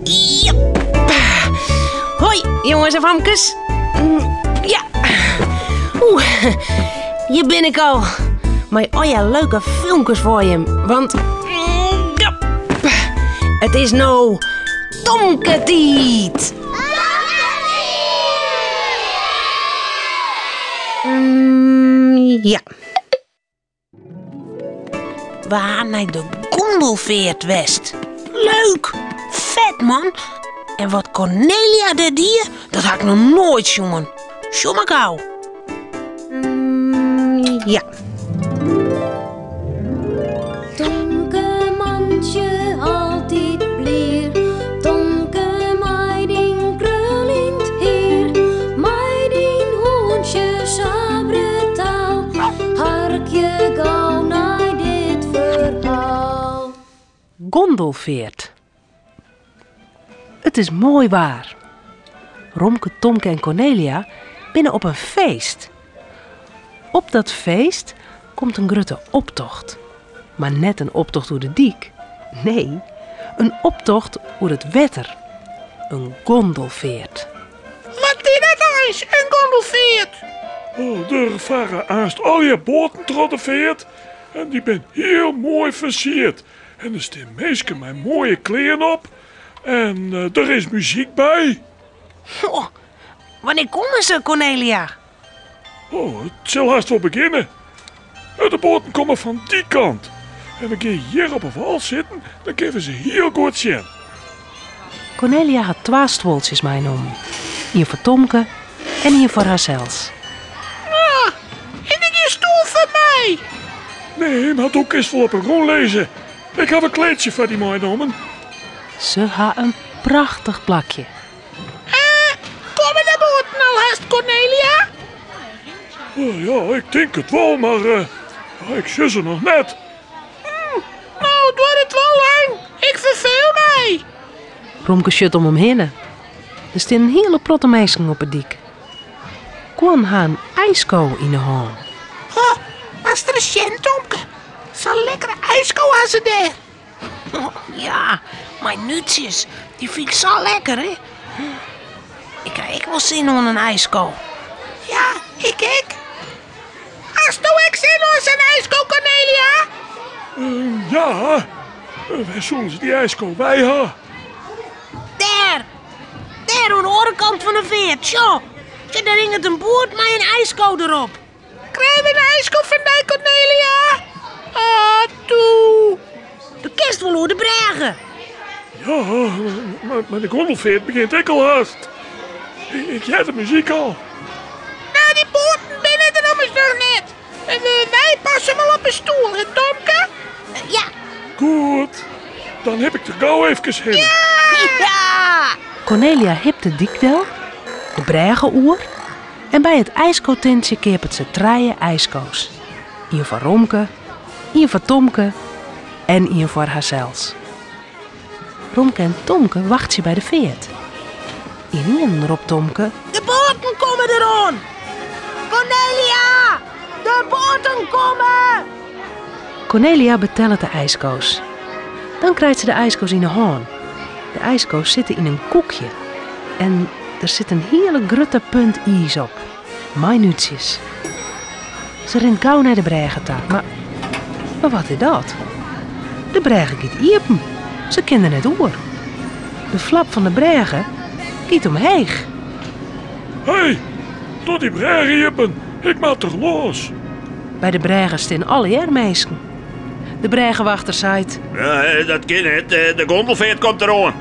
Jep. Hoi, jonges en famkes. Ja. Oeh, hjir bin ik al. Mei al leuke filmkes foar jim. Want ja, it is no Tomketiid. Ja. We ha nei de gondelfeart west. Leuk! Fet, man! En wat Cornelia dêr die, dat ha ik noch noait sjoen. Sjoch mar gau. Ja. Tomke mantsje altyd blier, Tomke mei dyn kruljend hier, mei dyn hûntsje sa brutaal, harkje gau nei dit ferhaal. Gondelfeart. It is moai waar. Romke, Tomke en Cornelia binne op in feest. Op dat feest komt in grutte optocht. Mar net in optocht oer de dyk. Nee, in optocht oer it wetter. In gondelfeart. Wat is dat eins, in gondelfeart? Oh, der farre aanst allegear boaten troch de feart en dy bin hiel moai fersierd. En der stean minsken mei moaie klean op en der is muzyk by. Oh, wannear komme se, Cornelia? Oh, it sil hast wol begjinne. De boaten komme fan dy kant. En we gean hjir op 'e wâl sitten, dan kinne we se hiel goed sjen. Cornelia hat twa stuoltsjes meinommen. Ien foar Tomke en ien foar harsels. Ah, en ek in stoel foar my. Nee, mar do kinst wol op 'e grûn lizze. Ik haw in kleedsje foar dy meinommen. Se ha in prachtich plakje. Eh, komme de boaten al hast, Cornelia? Oh, ja, ik tink it wol, mar eh, ik sjoch se noch net. No, it duorret wol lang. Ik ferfeel my. Romke sjocht om him hinne. Der stean in hiele protte minsken op 'e dyk. Guon ha in ijsko yn 'e hân. Ho, moatst ris sjen, Tomke. Sa'n lekkere ijsko ha se dêr. Ja, mei nútsjes. Dy fyn ik sa lekker, hè. Ik ha ek wol sin oan in ijsko. Ja, ik ek. Hasto ek sin oan sa'n ijsko, Cornelia? Ja, wêr soene se dy ijsko wei ha? Dêr! Dêr oan de oare kant fan de feart, sjoch! Sjoch, dêr hinget in boerd mei in ijsko derop. Krije we in ijsko fan dy, Cornelia? Ah, toe. Do kinst wol oer de brêge. Ja, mar de gondelfeart begjint ek al hast. Ik hear de muzyk al. Nou, dy boaten binne der ommers noch net. En wy passe wol op 'e stoel, hè, Tomke? Ja. Goed, dan hip ik der gau efkes hinne. Ja! Cornelia hipt de dyk del, de brêge oer en by it ijskotintsje keapet se trije ijsko's. Ien foar Romke, ien foar Tomke en ien foar harsels. Romke en Tomke wachtsje by de feart. Ynienen ropt Tomke. De boaten komme deroan! Cornelia! De boaten komme! Cornelia betellet de ijsko's. Dan krijt se de ijsko's yn 'e hân. De ijsko's sitte yn in koekje en der sit in hiele grutte punt iis op, mei nútsjes. Se rint gau nei de brêge ta, mar mar wat is dat? De brêge giet iepen. Se kin der net oer. De flap fan de brêge giet omheech. Hé, doch dy brêge iepen, ik moat der lâns. By de brêge stean allegear minsken. De brêgewachter seit. Dat kin net, de gondelfeart komt deroan.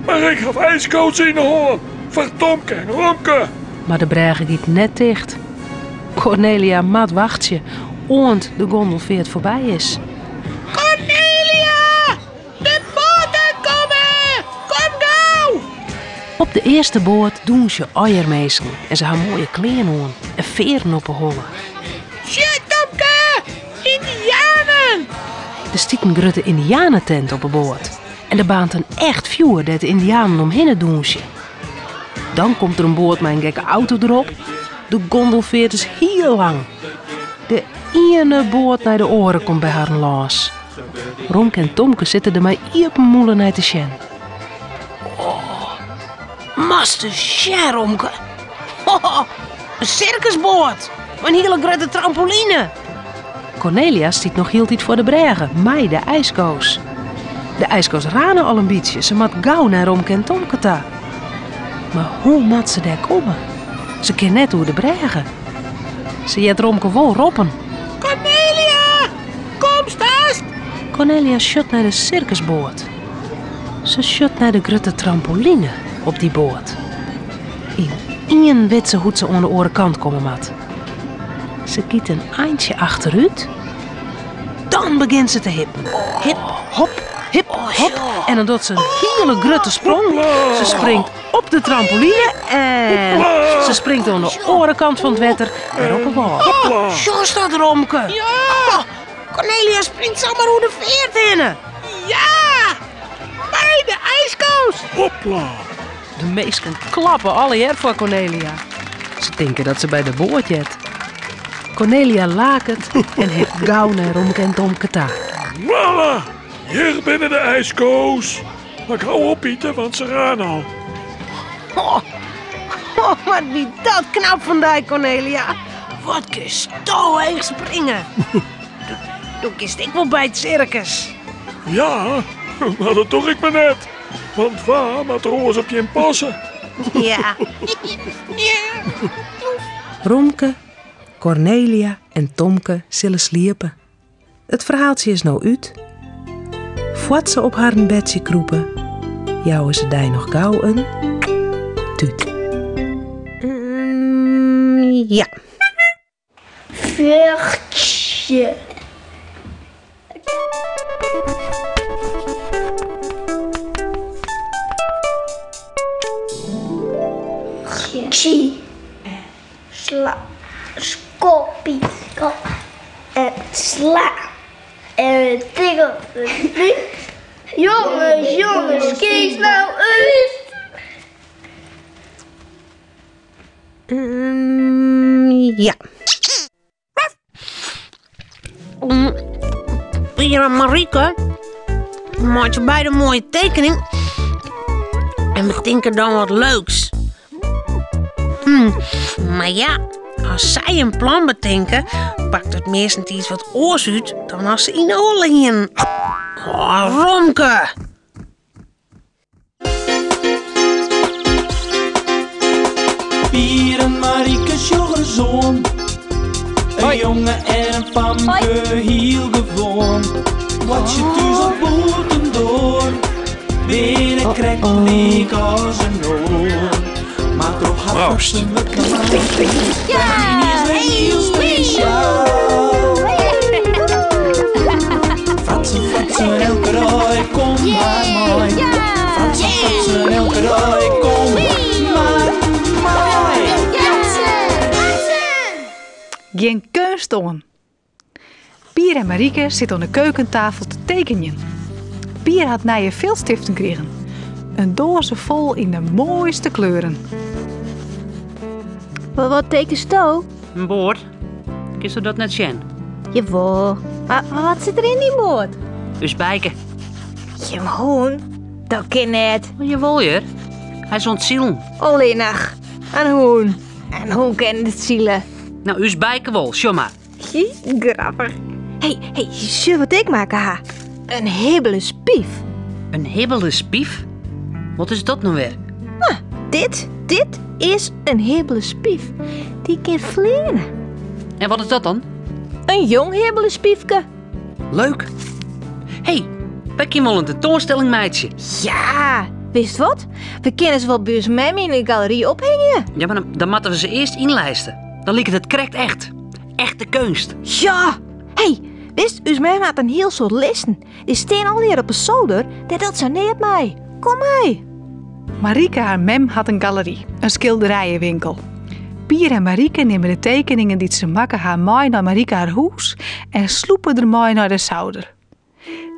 Mar ik haw ijsko's yn 'e hân foar Tomke en Romke. Mar de brêge giet net ticht. Cornelia moat wachtsje oant de gondelfeart foarby is. Cornelia! De boaten komme! Kom gau! Op de earste boat dûnsje allegear minsken en se ha moaie klean oan en fearen op 'e holle. Sjoch, Tomke! Yndianen! Der stiet in grutte yndianetent op 'e boat en der baarnt in echt fjoer dêr't de yndianen omhinne dûnsje. Dan komt der in boat mei in gekke auto derop. De gondelfeart is hiel lang. De iene boat nei de oare komt by harren lâns. Romke en Tomke sitte der mei iepen mûle nei te sjen. Moatst ris sjen, Romke. Ho, in sirkusboat mei in hiele grutte trampoline. Cornelia stiet noch hieltyd foar de brêge mei de ijsko's. De ijsko's rane al in bytsje, se moat gau nei Romke en Tomke ta. Mar hoe moat se dêr komme? Se kin net oer de brêge. Se heart Romke wol roppen. Cornelia, komst hast? Cornelia sjocht nei de sirkusboat. Se sjocht nei de grutte trampoline op dy boat. Ynienen wit se hoe't se oan de oare kant komme moat. Se giet in eintsje achterút. Dan begjint se te hippen. Hip, hop, hip, hop. En dan docht se in hiele grutte sprong. Se springt op de trampoline en se springt oan de oare kant fan it wetter wer op 'e wâl. Sjochst dat, Romke? Ja! Cornelia springt samar oer de feart hinne. Ja! Mei de ijsko's! Hopla! De minsken klappe allegear foar Cornelia. Se tinke dat se by de boat heart. Cornelia laket en hipt gau nei Romke en Tomke ta. Voilà! Hjir binne de ijsko's. Mar gau opite, want se rane al. Oh, oh, wat wie dat knap fan dy, Cornelia. Wat kinsto heech springe. Do kinst ek wol by it sirkus. Ja, mar dat doch ik mar net. Want wa moat der oars op jin passe? Ja. Romke, Cornelia en Tomke sille sliepe. It ferhaaltsje is no út. Foar't se op harren bedsje krûpe, jouwe se dy noch gau in tút. Ja. Fjochtsje. Tsji. Sla. Skoppie. En sla. En tik op de búk. Jonges, jonges, kies nou út. Ja. Pier en Marieke meitsje beide in moaie tekening en betinke dan wat leuks. Mar ja, as sy in plan betinke, pakt it meastentiids wat oars út dan as se yn 'e holle hienen. Oh, Romke! Pier en Marieke sjoch ris oan. In jonge en in famke, hiel gewoan. Boartsje thús of bûtendoar, binne krekt lyk as in oar. Mar troch har Proost. fratsen wurdt mar is wer hiel spesjaal. Fratsen, fratsen, elke dei, kom mar mei. Fratsen, fratsen, elke dei, kom mar mei. Gjin keunst oan. Pier en Marieke sitte oan de keukentafel te tekenjen. Pier hat nije filtstiften krigen. In doaze fol yn de moaiste kleuren. Wat, wat tekensto? In boat. Kinsto dat net sjen? Jawol. Mar, mar wat sit der yn dy boat? Us Bijke. Jim hûn? Dat kin net. Oh, jawol hear. Hy is oan it silen. Allinnich. In hûn. In hûn kin net sile. No, ús Bijke wol. Sjoch mar. Hi, grappich. Hey, hey, sjoch wat ik makke ha. In hibbele spief. In hibbele spief? Wat is dat no wer? Nou, dit, dit is in hibbele spief. Dy kin fleane. En wat is dat dan? In jong hibbele spiefke. Leuk. Hey, wy kinne wol in tentoanstelling meitsje. Ja, witst wat? We kinne se wol by ús mem yn de galery ophingje. Ja, mar dan, dan moatte we se earst ynlijste. Dan liket it krekt echt. Echte keunst. Ja! Hey, witst, ús mem hat in hiel soad listen. Dy stean allegear op 'e solder, dêr docht se neat mei. Kom mei. Marieke har mem hat in galery, in skilderijewinkel. Pier en Marieke nimme de tekeningen dy't se makke ha mei nei Marieke har hûs en slûpe der mei nei de souder.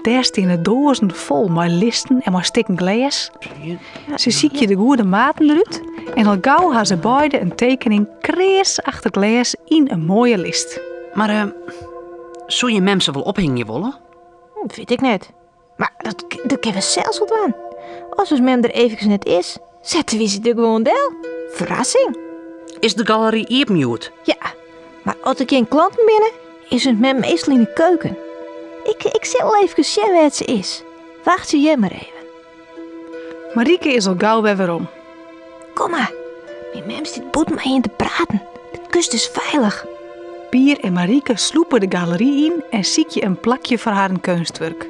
Dêr steane doazen fol mei listen en mei stikken glês. Se sykje de goede maten derút en al gau ha se beide in tekening kreas achter glês yn in moaie list. Mar eh, soe je mem se wol ophingje wolle? Wit ik net. Mar dat, dat kinne we sels wol dwaan. As ús mem der eefkes net is, Sette wy se der gewoan del. Ferrassing. Is de galery iepen hjoed? Ja, mar as der gjin klanten binne, is ús mem meastal yn de keuken. Ik, ik sil wol efkes sjen wêr't se is. Wachtsje hjir mar even. Marieke is al gau wer werom. Kom mar, myn mem stiet bûten mei ien te praten. De kust is feilich. Pier en Marieke slûpe de galery yn en sykje in plakje foar harren keunstwurk.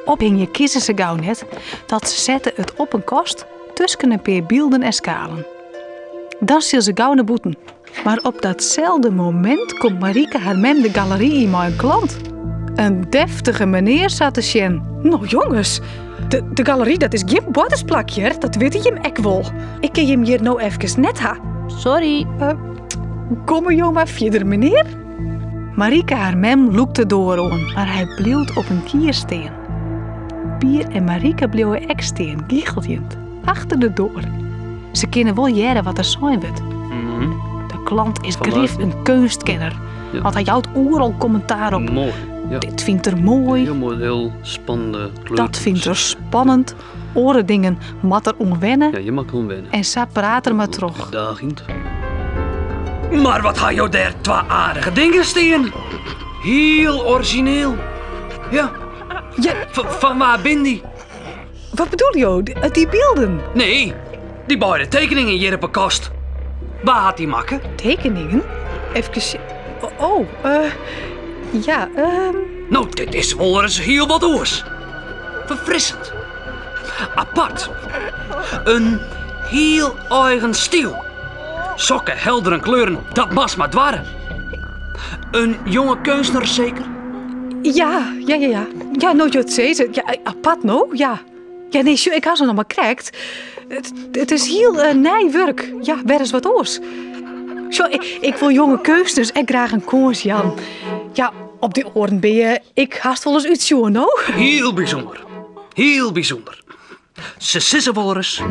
Ophingje kinne se gau net, dat se sette it op in kast tusken in pear bylden en skalen. Dan sil se gau nei bûten. Mar op datselde momint komt Marieke har mem de galery yn mei in klant. In deftige menear sa te sjen. No jonges, de, de galery dat is gjin boartersplak hear, dat witte jim ek wol. Ik kin jim hjir no efkes net ha. Sorry. Komme jo mar fierder, menear. Marieke har mem lûkt de doar oan, mar hy bliuwt op in kier stean. Pier en Marieke bliuwe ek stean, gicheljend, achter de doar. Se kinne wol hearre wat der sein wurdt. De klant is grif in keunstkenner, want hy jout oeral kommentaar op. Moai. Ja. Dit fynt er moai. Hiel moai, hiel spannende kleur. Dat fynt er spannend. Oare dingen moat er oan wenne. Ja, je moat oan wenne. En sa praat er mar troch. Uitdagend. Maar wat ha jo dêr twa aardige dingen stean. Hiel orizjineel. Ja. Ja. Fan wa bin dy? Wat bedoele jo? Dy bylden? Nee, dy beide tekeningen hjir op 'e kast. Wa hat dy makke? Tekeningen? Efkes. Oh, ja. No, dit is wol ris hiel wat oars. Ferfrissend. Apart. In hiel eigen styl. Sokke heldere kleuren, dat moatst mar doare. In jonge keunstner seker? Ja, ja, ja, ja. Ja, no't jo it sizze. Ja, apart no, ja. Ja, nee, sjoch, ik ha se noch mar krekt. It, it is hiel eh, nij wurk. Ja, wer ris wat oars. Sjoch, ik, ik wol jonge keunstners ek graach in kâns jaan. Ja, op dy oaren bin je ek hast wolris útsjoen, no? Hiel bysûnder. Hiel bysûnder. Se sizze wolris,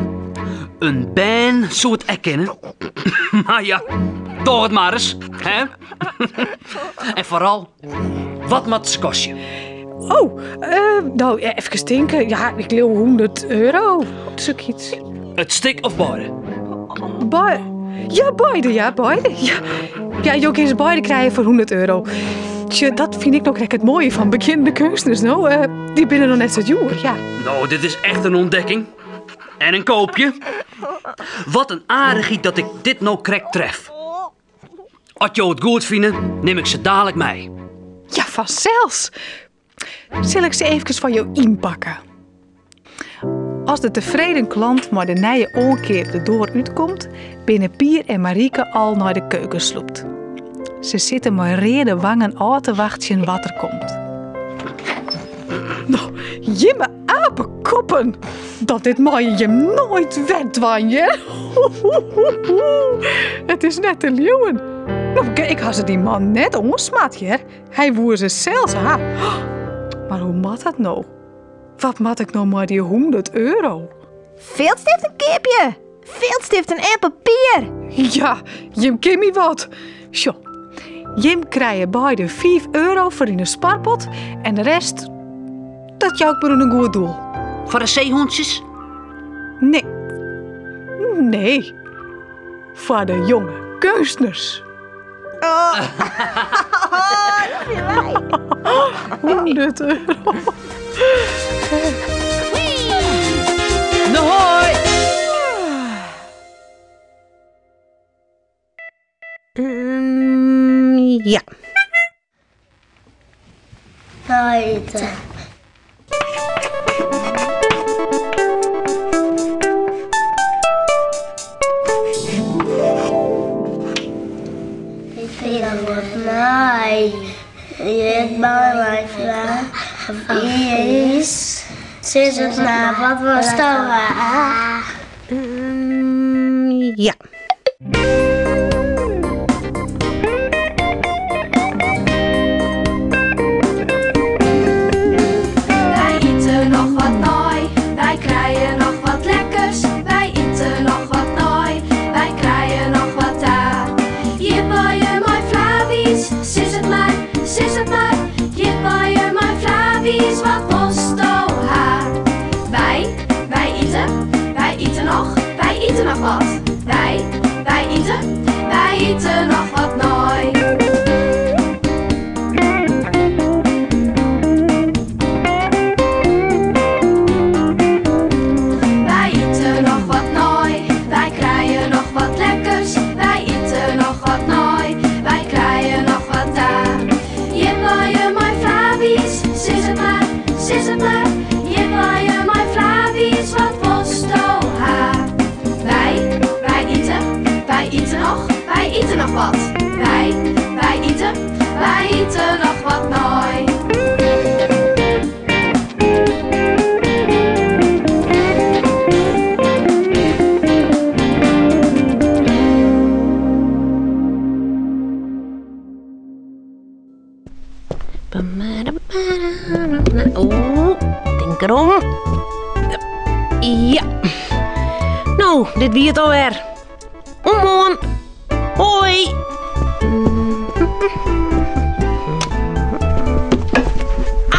in bern soe it ek kinne. Mar ja, doch it mar ris, hè? En foaral, wat moat se kostje? Oh, no, efkes tinke. Ja, ik leau 100 euro. Sokyts. It stik of beide? Beide? Ja, beide, ja, beide. Ja, ja jo kinne se beide krije foar 100 euro. Tsje, dat fyn ik no krekt it moaie fan begjinnende keunstners, no. Dy binne noch net sa djoer, ja. No, dit is echt in ûntdekking. En in koopje. Wat in aardichheid dat ik dit no krekt tref. As jo it goed fine, nim ik se dalik mei. Ja, fansels. Sil ik se eefkes foar jo ynpakke? As de tefreden klant mei de nije oankeap de doar útkomt, binne Pier en Marieke al nei de keuken slûpt. Se sitte mei reade wangen ôf te wachtsjen wat der komt. No, jimme apekoppen! Dat dit meie jim noait wer dwaan, hear. It is net te leauwen. No, ik ha se dy man net oansmard, hear. Hy woe se sels ha. Mar hoe moat dat no? Wat moat ik no mei dy 100 euro? Viltstiften keapje! Viltstiften en papier! Ja, jim kin my wat. Sjoch, jim krije beide 5 euro foar yn 'e sparpot en de rest, dat jou ik mar oan in goed doel. Foar de seehûntsjes? Nee. Nee. Foar de jonge keunstners. Oh. Dat binne wy. 100 euro. No hoi! Ja. Buiten. Ik vind dat wat mooi. Je belangrijke vraag is, sis het maar, wat was dat? Ja. Wy ite noch wat nei, wy krije noch wat lekkers. Wy ite noch wat nei, wy krije noch wat ta. Ljipaaien mei Flawies, sis it mar, sis it mar. Ljipaaien mei Flawies, wat wolsto ha? Wy, wy ite, wy ite noch, wy ite noch wat. Wy, wy ite, wy ite noch wat nei. Wy ite noch wat nei, wy krije noch wat lekkers. Wy ite noch wat nei, wy krije noch wat ta. Ljipaaie mei Flawies, sis it mar, sis it mar. Ljipaaie mei Flawies, wat wolsto ha? Wy, wy ite, wy ite noch, wy ite noch wat. Wy, wy ite, wy ite noch wat nei. Oeh, tink derom. Ja. No, dit wie it alwer. Oant moarn. Hoi.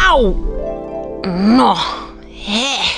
Au. No, hè.